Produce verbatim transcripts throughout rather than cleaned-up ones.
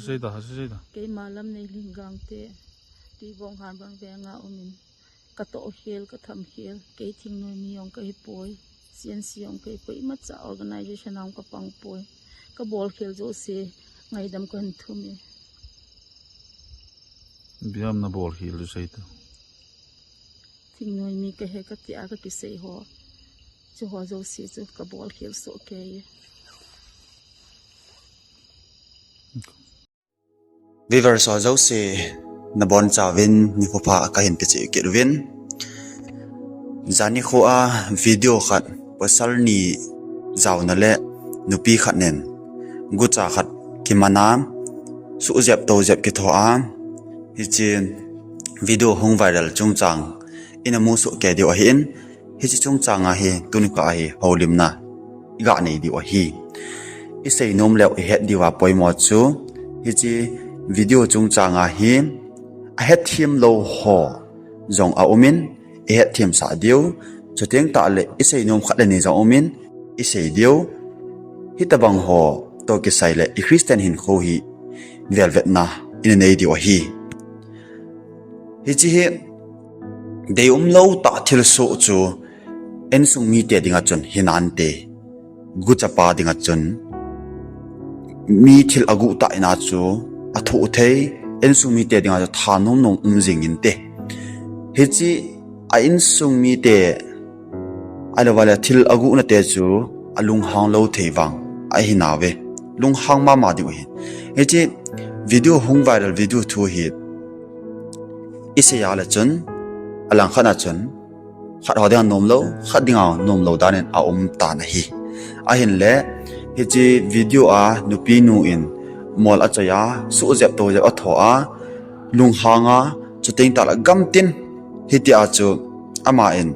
Sei ta, sei ta. Keima Lamneilhing Gangte, Tuibong Hanbang Veng a um in, ka toh khel, ka tham khel, kei thingnoi mi jong ka hi poi, C N C jong ka hi poi, imacha organization a jong ka pang poi, ka bol khel jouse ngaidam ka hin thum e. Biam na bol khel jouse ta. Thingnoi mi ka hi ka tia ka kisei ho, chu ho jouse chu ka bol khel soh kei e. Viewers ho jouse, nabonchauvin nikho pha ka hin pe cheh kit uvin. Jani kho a video khat, pasal ni jaona le nupi khat nen gucha khat kiman a, suhjep toujep kitho a, hiche video hung viral chungchang ina mu soh kei diu ahin, hiche chungchang a hi tuni kah a hi houlimna iga nei diu ahi. Isei nom leu ihet diu a poimo chu, hiche video chungchang a hi ahetthem lou ho jong aum in, ihetthem sah diu, chuteng tahle isei nom khat le ni jong um in, isei diu, hitobang ho toh kisai le i Christian hinkho hi velvetna ina nei diu ahi. Hiche hi deium lou tah thilsoh chu insung mite dinga chun hinante, guchapa dinga chun mi thil aguh tah in a chu athoh thei, insung mite dinga chu thanom nom um jing inte. Hiche a insung mite, ahilouleh thil aguhna te chu alunghang lou thei vang ahi nauve, lunghang mama diu ahi. Hiche video hung viral video thu hi isei a le chun, alangkhat a chun, khat ho dinga nom lou, khat dinga nom lou dan in aum tan ahi. Ahinle, hiche video a nupi nu in mol achoi a, suhjep toujep atho a, lunghang a, chuteng tahle gamtin, hitia chu ama in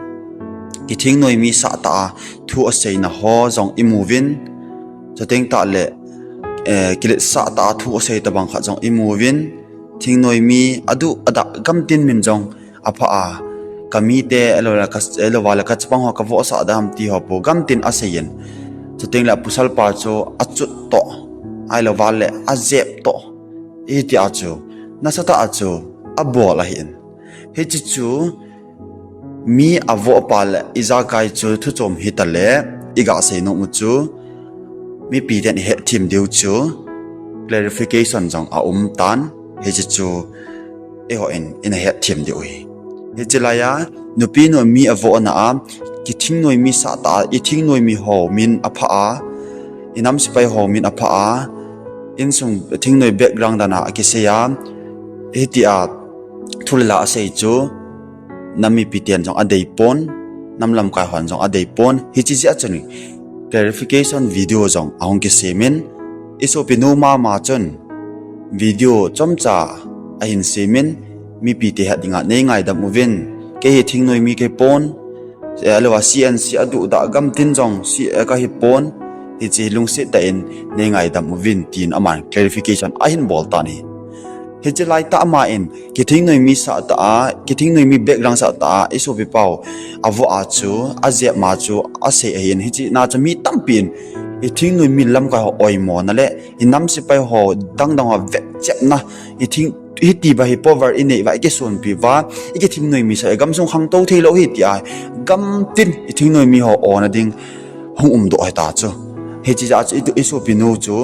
kithingnoi mi sah tah a thu aseina ho jong imu uvin, chuteng tahle, eh, kiletsah tah a thu asei tobang khat jong imu uvin, thingnoi mi aduh adah gamtin min jong apha a, ka mite, ahilouleh ka, ahilouleh ka chapang ho ka vohsah dam ti ho po gamtin asei in, chuteng le apasal pa chu achut toh, ahilouleh ajep toh, hitia chu nasatah a chu abol ahin. Hiche chu mi avoh pa le ijakai chu thuchom hita le iga sei nom u chu, mipi ten ihetthem diu chu clarification jong aum tan, hiche chu eiho in ina hetthem diu ahi. Hiche laiya nupi nu mi avohna a, kithingnoi mi sah tah a, ithingnoi mi ho min apha a, inam sepai ho min apha a, insung thingnoi background dan a akisei a, hitia thu le la asei chu nam mipi ten jong adei pon, nam lamkai hon jong adei pon, hiche jeh a chun clarification video jong ahung kisem in, isopinu mama chun video chomcha ahin sem in, mipi te het dinga nei ngaidam uvin, kei hi thingnoi mi kahi pon, eh, ahilouleh C N C aduh dah gamtin jong si, eh, kahi pon, hiche lungset tah in nei ngaidam uvin tin aman clarification ahin bol tan ahi. Hiche laitah ama in kithingnoi mi sah tah a, kithingnoi mi background sah tah a isopipa u avoh a chu, ajep ma chu asei ahin, hiche na chu mi tampi in ithingnoi mi lamkai ho oimona le inam sepai ho dangdang ho vetchepna, ithing, hiti ba hi power inei uva, ikisonpi uva, ikithingnoi mi sah, igamsung khangtou theilou hi tia gamtin ithingnoi mi ho ona ding hung umdoh hita chu. Hiche jeh a chu i, isopinu chu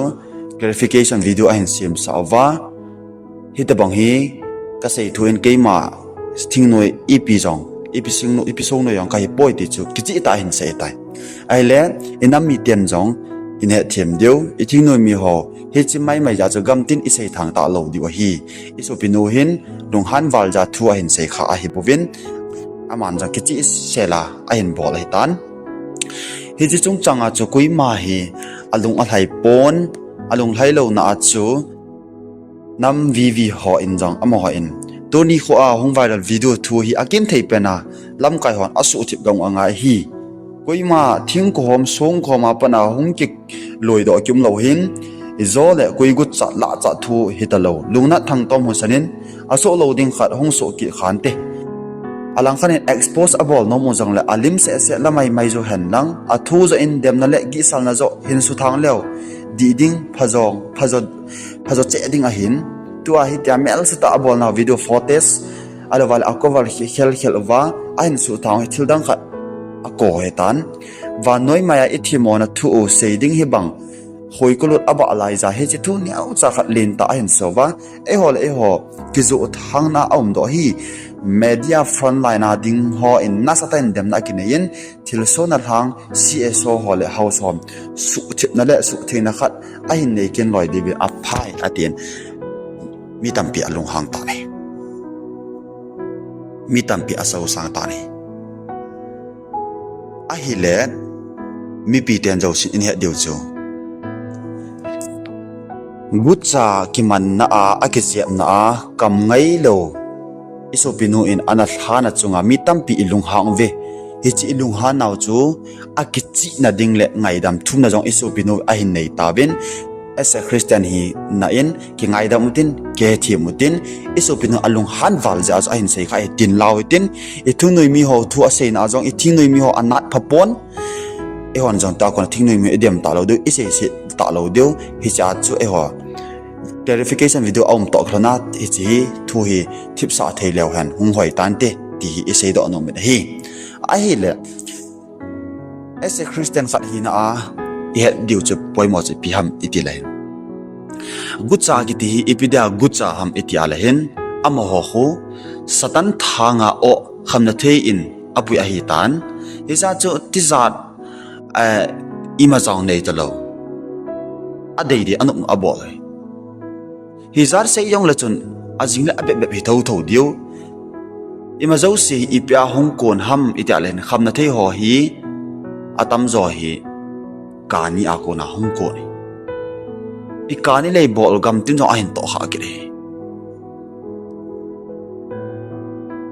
clarification video ahin semsah uva, hitobang hi kasei thu in keima thingnoi ipi jong, ipi sing, ipi songnoi jong kahi poi ti chu kicheh tah a hin sei tai. Ahile, inam miten jong ihetthem diu, ithingnoi mi ho, hiche maimai jeh a chu gamtin isei thangtah lou diu ahi. Isopinu hin lunghan val jeh a thu ahin sei kha ahibouvin, aman jong kicheh sel a ahin bol ahitan. Hiche chungchang a chu koima hi alung alhai pon, alunglhai louna a chu nam vivi ho in jong, amaho in, tuni kho a hung viral video thu hi akinthei pen a, lamkai hon asuhthip dong angai hi. Koima thing kohom, song kohom a pat a hung kiloidoh kium lou hin, ijo le koi guchat lahchat thu hitalou, lungnat thangtom husan in, asoh lou ding khat hung soh kit khante. Alangkhat in expose abol nom u jongle alim sehseh la maimai joh hen lang, athu joh in demna le gihsalna joh hin suthang leu, dih ding, phajo, phajo, phajo cheh ding ahin. Tua hitia melse tah a abolnau video footage, ahilouleh a cover khel khel uva ahin suhthang hi thil dang khat ako hitan. Vannoi maiya ithemmona thu u sei ding hibang, hoi kolut abah laija hiche thu neocha khat lentah ahin seiuva, eiho le eiho kijoh thangna aumdoh hi, media frontline a ding hon nasatah in demna akinei in, thilsohna lhang C S O ho le House hon suhthipna le suhtheina khat ahin nei kin loi diuvin aphai atin, mi tampi alunghang tan ahi. Mi tampi asohsang tan ahi. Ahile, mipiten jousen ihet diu chu, gucha kimanna a, akijepna a, kam ngailou isopinu in ana lhahna chunga mi tampi ilunghang uve. Hiche ilunghan nau chu akichihna ding le ngaidam thumna jong isopinu ahin nei tauvin, as a Christian hina in kingaidam utin, kihethem utin, isopinu alunghan val jeh a chu ahin seikhah hi tin lau hitin, ithingnoimi ho thu aseina a jong ithingnoimi ho anat phapon, eihon jong tua kona thingnoimi ho idem talou diu, iseiset talou diu, hichea chu eiho clarification video aumtoh lhona, hiche hi thu hi thipsah thei leu hen hung hoi tante, ti hi iseidoh nom in ahi. Ahile, as a Christian khat hina a ihet diu chu poimo chu ipi ham itile hin, gucha kiti hi ipi dia gucha ham itia le hin, amaho khu Satan thanga o khamna thei in apui ahitan. Hijeh chun tijat, eh, ima jong nei talou, adei dei anop abol ahi. Hijat sei jongle chun ajing le abep bep hi thotho diu. Ima jouse hi ipia hung kon ham itia le hin, khamna thei ho hi atamjo hi kani a kona hung kon ahi. Ikani lei bol gamtin jong ahin tohkhah kit ahi.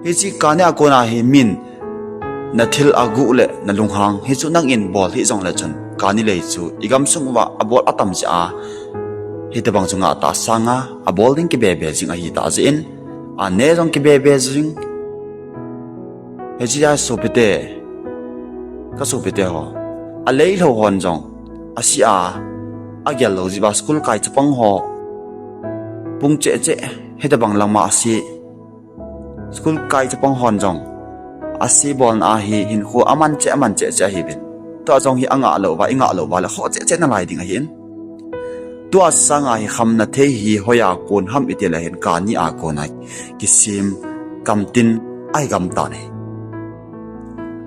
Hiche kani a kona hi min nathil aguh le nalunghang hi chu nangin bol hih jongle chun, kani lei chu igamsung uva abol atam jeh a, hitobang chu ngah tah sanga abol ding kibebe jing ahitah jeh in, ane jong kibebe jing. Hichea sopite, kasopite ho, aleilhou hon jong, asea agel lou jeh uva school kai chapang ho, pung cheh cheh, hitobang lama ase. School kai chapang hon jong ase bolna a hi hinkho aman cheh, aman cheh cheh ahiuvin. Tua jong hi angah lou uva, ingah lou uva le khoh cheh cheh nalai ding ahin. Tua sanga hi khamna thei hi hoiya kon ham itile hin, kani a kona kisem gamtin ahi gamtan ahi.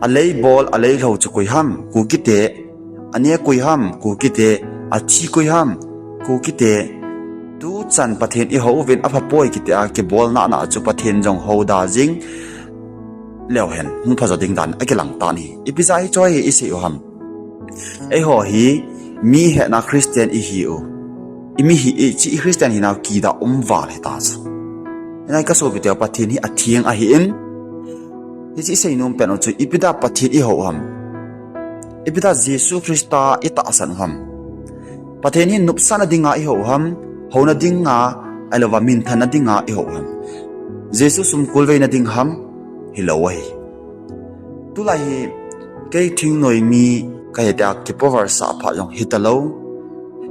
Alei bol, aleilhou chu koi ham, Kukite, ane koi ham, Kukite, athi koi ham, Kukite, tuchan Pathen ihou uvin aphapoi kiti a kibolna na chu Pathen jong houda jing leu hen hung phajo ding dan akilang tan ahi. Ipi jeh a hiche hi isei u ham? Eiho hi mi hetna Christian ihiu. Imi hi, hiche i Christian hinau kidah um val hita chu. Hinai kasopite, Pathen hi atheng ahin, hiche isei nom pen u chu ipi dia Pathen ihou u ham? Ipi dia Jesu Christa itahsan u ham? Pathen hi nopsahna dinga ihou u ham, houna dinga, ahilouva minthanna dinga ihou u ham? Jesu sumkolveina ding ham? Hilou ahi. Tulai hi kei thingnoimi kahitia kipower sah phat jong hitalou,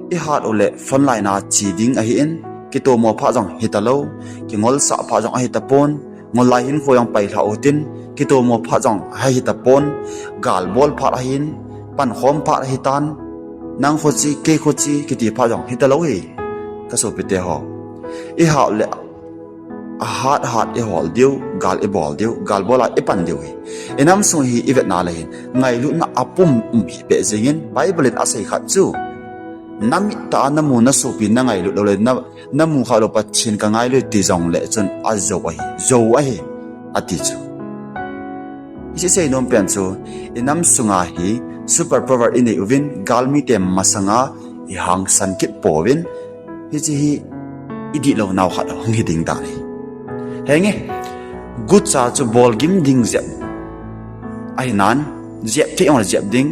ihat u le frontline a che ding ahin, kitomo phat jong hitalou, kingolsah phat jong ahitapon, ngollai hinkho jong pailhah utin, kitomo phat jong ahitapon, gal bol phat ahin, pankhom phat ahitan, nang khoche, kei khoche kiti phat jong hitalou hi, kasopite ho. Ihat u le ahat hat ihol diu, gal ibol diu, gal bol a ipan diu hi. Inam sung hi ivetna le hin, ngailutna apum um hipeh jengin, Bible in asei khat chu, namit tah a namu nasopi nangailut lou le, na, namu khalou Pathen kangailui ti jongle chun ajou ahi, jou ahi, ati chu. Hiche sei nom pen chu, inam sunga hi super power inei uvin, galmite masanga ihangsan kit pouvin, hiche hi idihlou nau khat hung hiding dan ahi. Henge, gucha chu bolgim ding jep ahinan, jep thei jongle jep ding,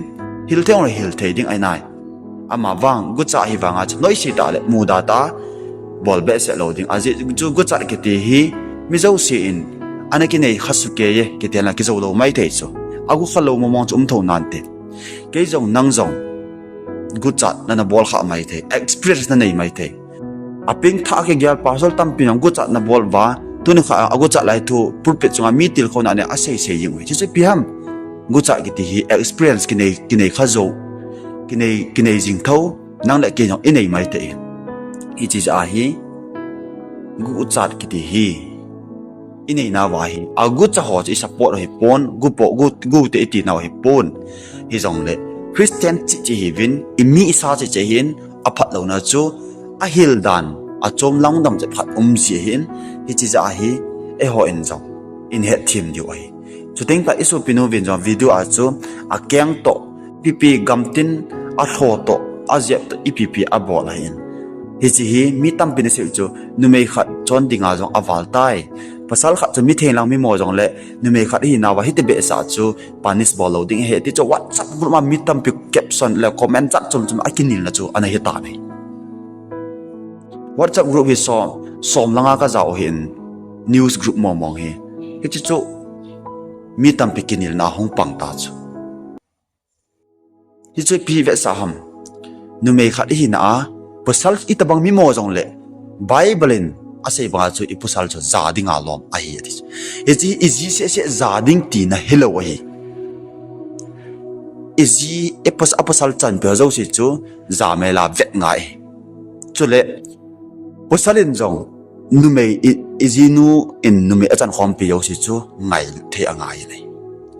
hil thei jongle hil thei ding ahinai. Amavang gucha hi vanga chu noise tah le muda tah a bol behseh lou ding. Ajeh chu gucha kiti hi mi jousen ana kinei kha sukeiye kiti la kijou lou maithei chu. Agu khalou mong mong chu um thou nante. Kei jong nang jong guchat nana bol kha mai thei, experience nanei mai thei. Apeng thah kigel pastor tampi nang guchat nabol uva, tuni kha a guchat lai thu pulpit chunga mi tilkhouna nei asei sei jing uve. Hichu ipi ham? Guchat kiti hi experience kinei, kinei kha jou, kinei, kinei jing tho, nang le kei jong inei mai thei. Hiche jeh a hi guchat kiti hi inei nauva hi, agucha ho chu isupport u hipon, gu po, gu, gu te iti nau hipon. Hijongle Christian cheh cheh hiuvin, imi isa cheh cheh hin, aphat louna chu ahil dan, achom lang dam cheh phat um ji ahin, hiche jeh a hi eiho in jong ihet them diu ahi. Chuteng tah isopinu vin jong video a chu akeng toh, ipi ipi gamtin, alho toh, ajep toh, ipi ipi abol ahin. Hiche hi mi tampin asei chu, numei khat chonding a jong aval tai. Pasal khat chu mi theng lang mi mo jongle, numei khat ihi nauva hiti behseh chu punish bol lou ding ahi ti chu WhatsApp group a mi tampi caption le comment jat chom chom akinelna chu ana hi tan ahi. WhatsApp group hi som, som langa kajao ahin, news group mong mong hi. Hiche chu mi tampi kinelna hung pang ta chu. Hichu ipi vetsah ham? Numei khat ihina a, pasal itobang mi mo jongle, Bible in asei banga chu ipasal chu ja dinga lom ahi ati chu. Hiche iji seh seh ja ding tina hilou ahi. Iji, ipas-, apasal chanpeh jouse chu jamel a vet ngai. Chule, pasal in jong numei i, ijinu in numei achan khompi jouse chu ngailut thei angai ahi.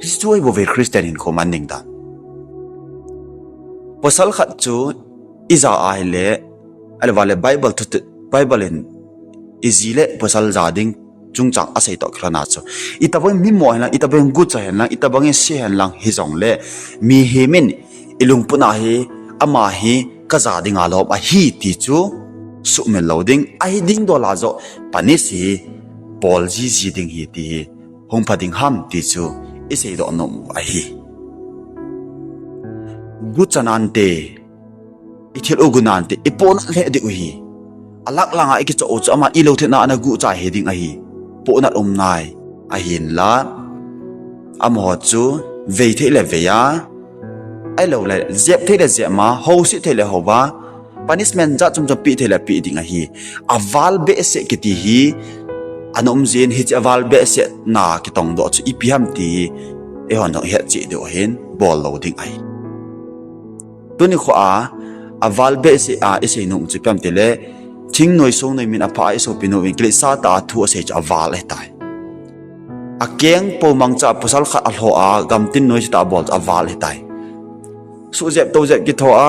Hichu ahibouve Christian hinkho manning dan. Pasal khat chu ija ahile, ahilou vale Bible thu, Bible in iji le pasal ja ding chungchang asei toh kilhona chu, itobang mi mo henlang, itobang gucha henlang, itobang ise henlang hijongle, mihem in ilungput a hi ama hi kaja dinga lom ahi ti chu sumil lou ding, ahi ding dol a joh punish hi bol jiji ding ahi ti hi hung pha ding ham ti chu isei doh nom u ahi. Gucha nante, ithil u gu nante, ipohnat lheh diu ahi. Alak langa ikichoh u chu ama ilou thei na ana gucha hi ding ahi. Pohnat um nai, ahinla amaho chu vei thei le vei a, ahilou le jep thei le jep ma, houset thei le hou va, punishment jat chom chom pe thei le pe ding ahi. Aval behseh kiti hi ana um jin, hiche aval behseh na kitong doh chu ipi ham ti hi eihon jong ihet cheh diu ahin, bol lou ding ahi. Tuni kho a, aval behseh a isei nom chu ipi ham tile, thingnoi songnoi min aphah a isopinu in kiletsah tah a thu asei chu aval ahitai. Akeng po mangcha pasal khat alho a, gamtin noise tah a abol chu aval ahitai. Suhjep toujep kitho a,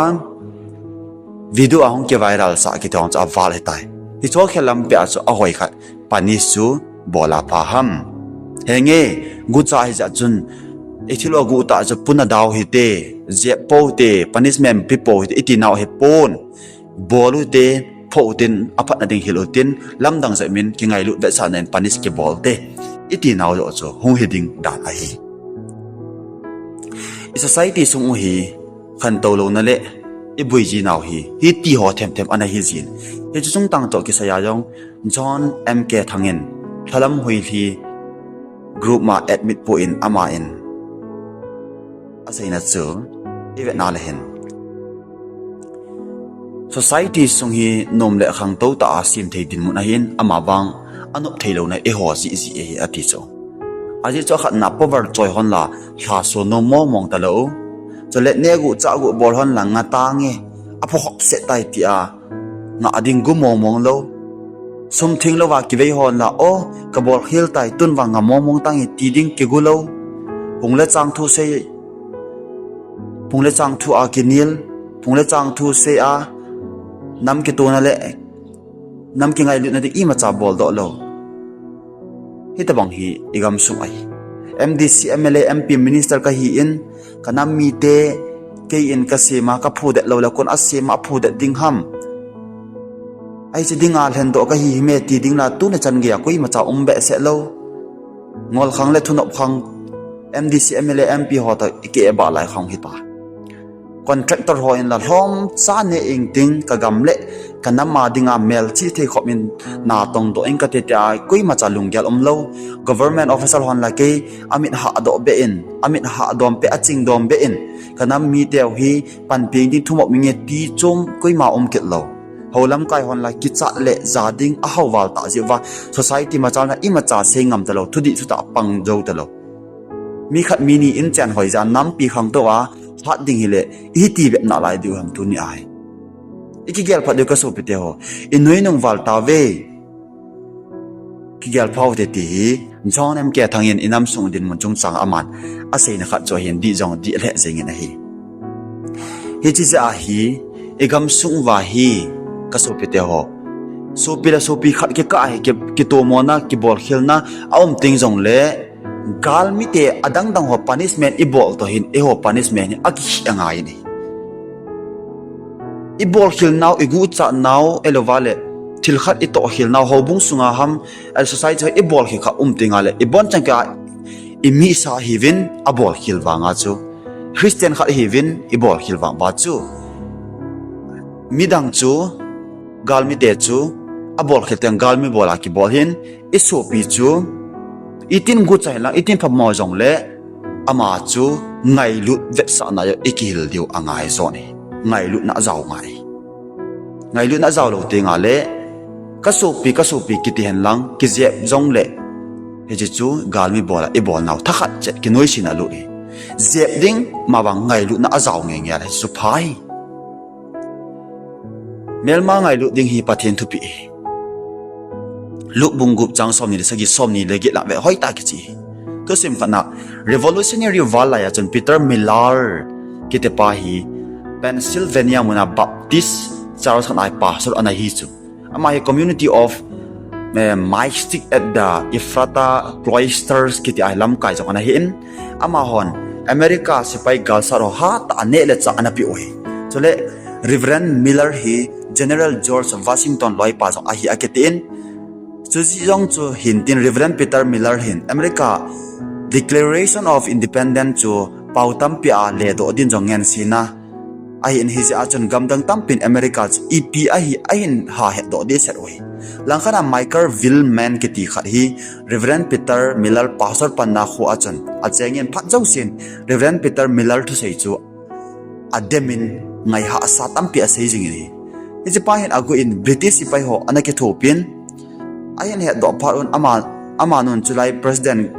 video a hung kiviral sah kitho chu aval ahitai. Hiche khel lampi a chu ahoi khat punish chu bol a pha ham? Henge, gucha hijeh chun, ithil u agu tah chu puna dau hite, jep pou hite, punishment pe pou hite, iti nau hipon. Bol u hite, phoh u hitin, aphatna ding hil u hitin, lamdang jep in kingailut vetsahna in punish kibol u hite, iti nau joh chu hung hi ding dan ahi. I society sung u hi khantou louna le ibuiji nau hi, hiti ho them them ana hi jin. Hiche chungchang toh kisai a jong John M K Thang in Lhalam Huilhi group ma admit pu in, ama in aseina chu ivet na le hin, society sung hi nom le khangtou tah a sem thei dinmun ahin, ama vang anop thei louna eiho jeh jeh ahi ati chu. Ajeh chu akhatna power choi hon la lhaso nom mong mong talou. Chule nehguh chahguh bol hon la ngah tange, apho khop seh tai tia ngah ding gu mong mong lou. Sum theng louva kivei hon la, o, kabol khel tai, tun vang ngah mong mong tange ti ding kigu lou. Phung le chang thu sei, phung le chang thu a kinel, phung le chang thu sei a, nam kitona le nam kingailutna ding imacha boldoh lou. Hitobang hi igamsung ahi. M D C, M L A, M P, minister kahin, kanam mite, kei in kasem a, kaphudet lou le koin asem a aphudet ding ham? Ahi, hiche dinga lhendoh kahi hime ti ding la tuni chan geiya koimacha um behseh lou. Ngol khang le thunop khang, M D C, M L A, M P ho toh ikibah lai khang hita. Contractor ho in la lhomcha ne ing ting, ka gam le ka nam a dinga melchih thei khop in natong doh ing kate tia koima cha lunggel umlou. Government officer hon la kei amit hah doh beh in, amit hah dom beh, aching dom beh in, ka nam miteu hi panpi ing ting, thumop ing e ti chom koima um kit lou. Hou lamkai hon la kichat le ja ding a hou val ta jeh uva, society machalna imacha sei ngam talou, thudih thutah pang jou talou. Mi khat mi ni in chen hoi ja nampi khangtou a hat ding hile, ihi ti bep nalai diu ham tuni ahi. I kigel phat diu ka sopite ho. I nuinung val tauve. Kigel pha ute ti hi John M K Thang in i nam sung dinmun chungchang aman aseina khat chu ahin, dih jong dih lheh jeng in ahi. Hiche jeh a hi i gam sung uva hi ka sopite ho, sopi le sopi khat kikah hi ki, kitomona, kibolkhelna a um ting jongle, galmite adang dang ho punishment i bol toh hin, eiho punishment hi akikhel angai in ahi. I bolkhel nau, i guhchat nau, ahilouva le thil khat i tohkhel nau, houbung sunga ham, a society i bolkhel kha um ting a le, i bonchang kah a i misa hiuvin a bolkhel vanga chu, Christian khat hiuvin i bolkhel vang uva chu, midang chu, galmite chu a bolkhel teng galmi bol a kibol hin, i sopi chu i tin guhcha hin lang, i tin phamo jongle, ama chu ngailut vetsahna a i kihil diu angai jo ahi. Ngailutna ajao ngai. Ngailutna ajao lou teng a le, ka sopi, ka sopi kiti hen lang, kijep jongle, hiche chu galmi bol a i bol nau thakhat chet kinoise na lut ahi. Jep ding, mavang ngailutna ajao ngeingei a le hiche chu pha ahi. Melma ngailut ding hi Pathen thupeh ahi. Luke bung gup chang somni le sagi, somni le get la ve hoitah a kicheh ahi. Thusim khatna, Revolutionary War lai a chun Peter Miller kiti pa hi Pennsylvania muna Baptist Church khat a pastor ana hi chu. Ama hi Community of, eh, Mystic at the Ephrata Cloisters kiti a lamkai jong ana hi in, amahon America sepai galsat ho hatah a neh le chah ana peh u ahi. Chule Reverend Miller hi General George Washington loipa jong ahi akiti in, chujeh jong chu hin tin, Reverend Peter Miller hin America Declaration of Independence chu pao tampi a ledoh din jong ngensena ahin, hijeh a chun gamdang tampin America chu ipi ahi ahin hahetdoh dehset u ahi. Langkhat a Michael Willman kiti khat hi Reverend Peter Miller pastor panna kho a chun achengin phat jousen Reverend Peter Miller thusei chu ademin ngaihahsa tampi asei jingin ahi. Hiche pa hin aguh in British sepai ho ana kithopin, ahin hetdoh phat un ama, amanun chulai President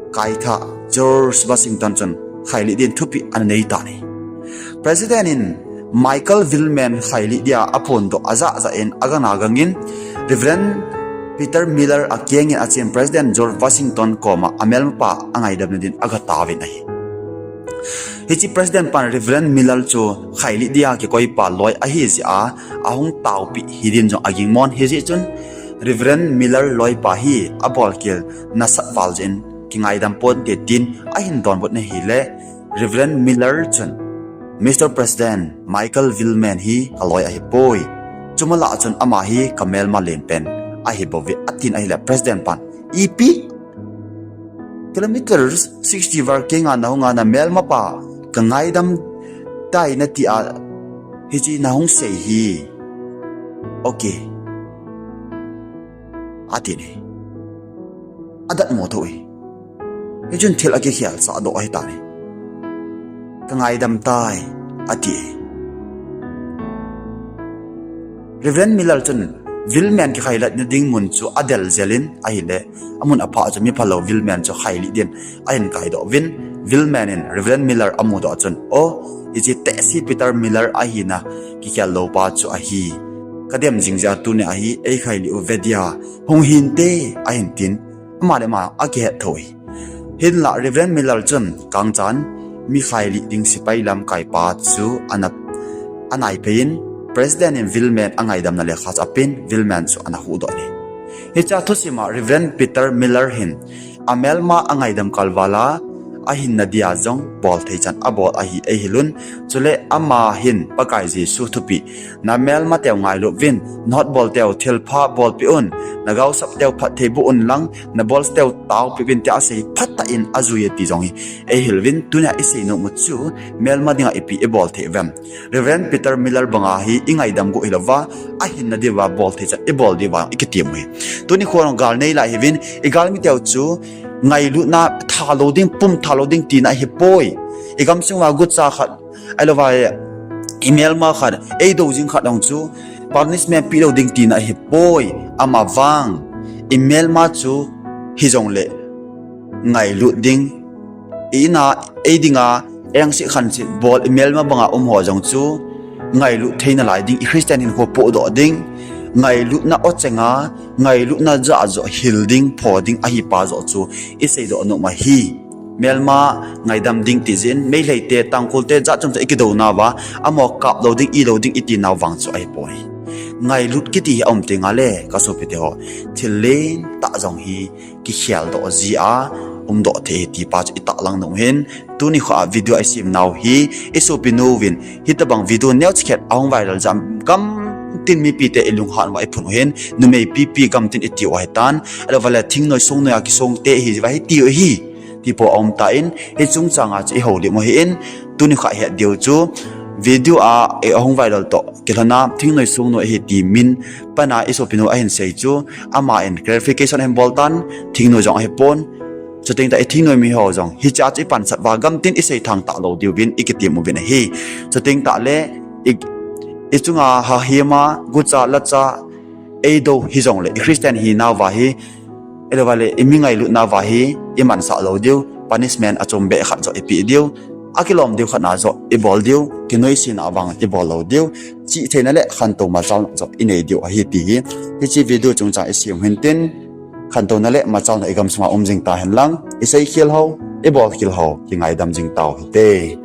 kaitha George Washington chun khailih din thupeh ana neitan ahi. President in Michael Willman khailih dia aphondoh ajahjah in agana gangin Reverend Peter Miller akengin achen President George Washington koma amelmapa angaidamna din agataovin ahi. Hiche President pan Reverend Miller chu khailih dia kikoipa loi ahijeh a ahung taopeh hidin jong agingmon, hijeh chun Reverend Miller loipa hi abolkhel nasat val jeh in kingaidam ponte tin ahin donbutna ahile, Reverend Miller chun, Mister President, Michael Willman hi kaloi ahipoi. Chuma lah chun ama hi kamelma lenpen ahibouve, atin ahile President pan, ipi kilometers sixty val kenga nahunga namelmapa kangaidam tai natia hiche nahung sei hi, okay, atin ahi. Adatmo thou ahi. Hichun thil akikhelsah doh ahitan ahi. Kangaidam tai, ati ahi. Reverend Miller chun Willman kikhailihna ding mun chu adel jel in ahile, amun apha chu miphalou Willman chu khailih din ahin kaidoh uvin, Willman in Reverend Miller amudoh chun, o, hiche tehse Peter Miller ahina kikhel loupa chu ahi. Kadem jing jeh a tuni ahi, eikhailih uve dia, hung hinte, ahin tin, ama le ama akihet thou ahi. Hinlah Reverend Miller chun kangchan, mi khailih ding sepai lamkaipa chu ana, anaiphei in, President in Willman angaidamna lekha chu apen, Willman chu ana huhdoh in ahi. Hichea thusima Reverend Peter Miller hin amelma angaidam kalvala, ahinna dia jong bol thei chan abol ahi eihil un. Chule ama hin Pakai Jesu thupeh, na melma teu ngailut uvin, na hotbol teu thilpha bolpeh un, na gaosap teu phatthei boh un lang, na bolsa teu taopeh uvin tia asei phat tah in ajui e ti jong hi eihil uvin. Tunia isei nom u chu melma dinga ipi ibol thei uvem? Reverend Peter Miller banga hi ingaidam gu hilouva, ahinna diuva bol thei chan ibol diuva ikitem u hi. Tuni khon gal nei lai hiuvin, igalmi teu chu ngailutna thalou ding, pum thalou ding tina ahipoi. Igamsung uva gucha khat, ahilouva imelma khat, eidou jing khat jong chu punishment pehlou ding tina ahipoi. Amavang imelma chu hijongle ngailut ding, i-in a, ei dinga, engse khanse bol imelma banga um ho jong chu ngailut theina lai ding, i Christian hinkho pohdoh ding, ngailutna ochenga, ngailutna jahjoh hil ding, pho ding ahipa joh chu iseidoh nom ahi. Melma ngaidam ding ti jeh in, Meiteite, Tangkhulte jat chomcha ikidounauva, amaho kaplou ding, ilou ding itinau vang chu ahipoi. Ngailut kiti hi aum tengle, kasopite ho, thil lentah jong hi kikheldoh jia umdoh thei ahi tipa chu itahlang nom u hin. Tuni kho a video a isemnau hi, isopinu vin hitobang video neocha khat ahung viral jeh a gamtin mipite ilunghan uva iphun u hin, numei pipi gamtin itiu ahitan, ahilouvale thingnoi songnoi a kisongte ihiuva hitiu ahi, tipou aumtan, hiche chungchanga chu ihoulim u ahin. Tuni kho a het diu chu video a, eh, ahung viral toh kilhona thingnoi songnoi ahi ti min pana isopinu ahin sei chu, aman clarification ahin boltan, thingnoi jong ahipon. Chuteng tah ithingnoi miho jong hichea chu ipansat uva gamtin isei thangtah lou diuvin ikitem uvin ahi. Chuteng tahle i, ichunga hahema, gucha, lacha, eidou hijongle i Christian hinauva hi, ahilouvale imi ngailutnauva hi imansah lou diu, punishment achombeh khat joh ipeh diu, akilom diu khatna joh ibol diu, kinoisena vang ibol lou diu, chihtheina le khantou machalna joh inei diu ahi ti hi, hiche video chungchang isem u hintin, khantouna le machalna igamsunga um jing tahen lang, iseikhel ho, ibolkhel ho kingaidam jing tau hite.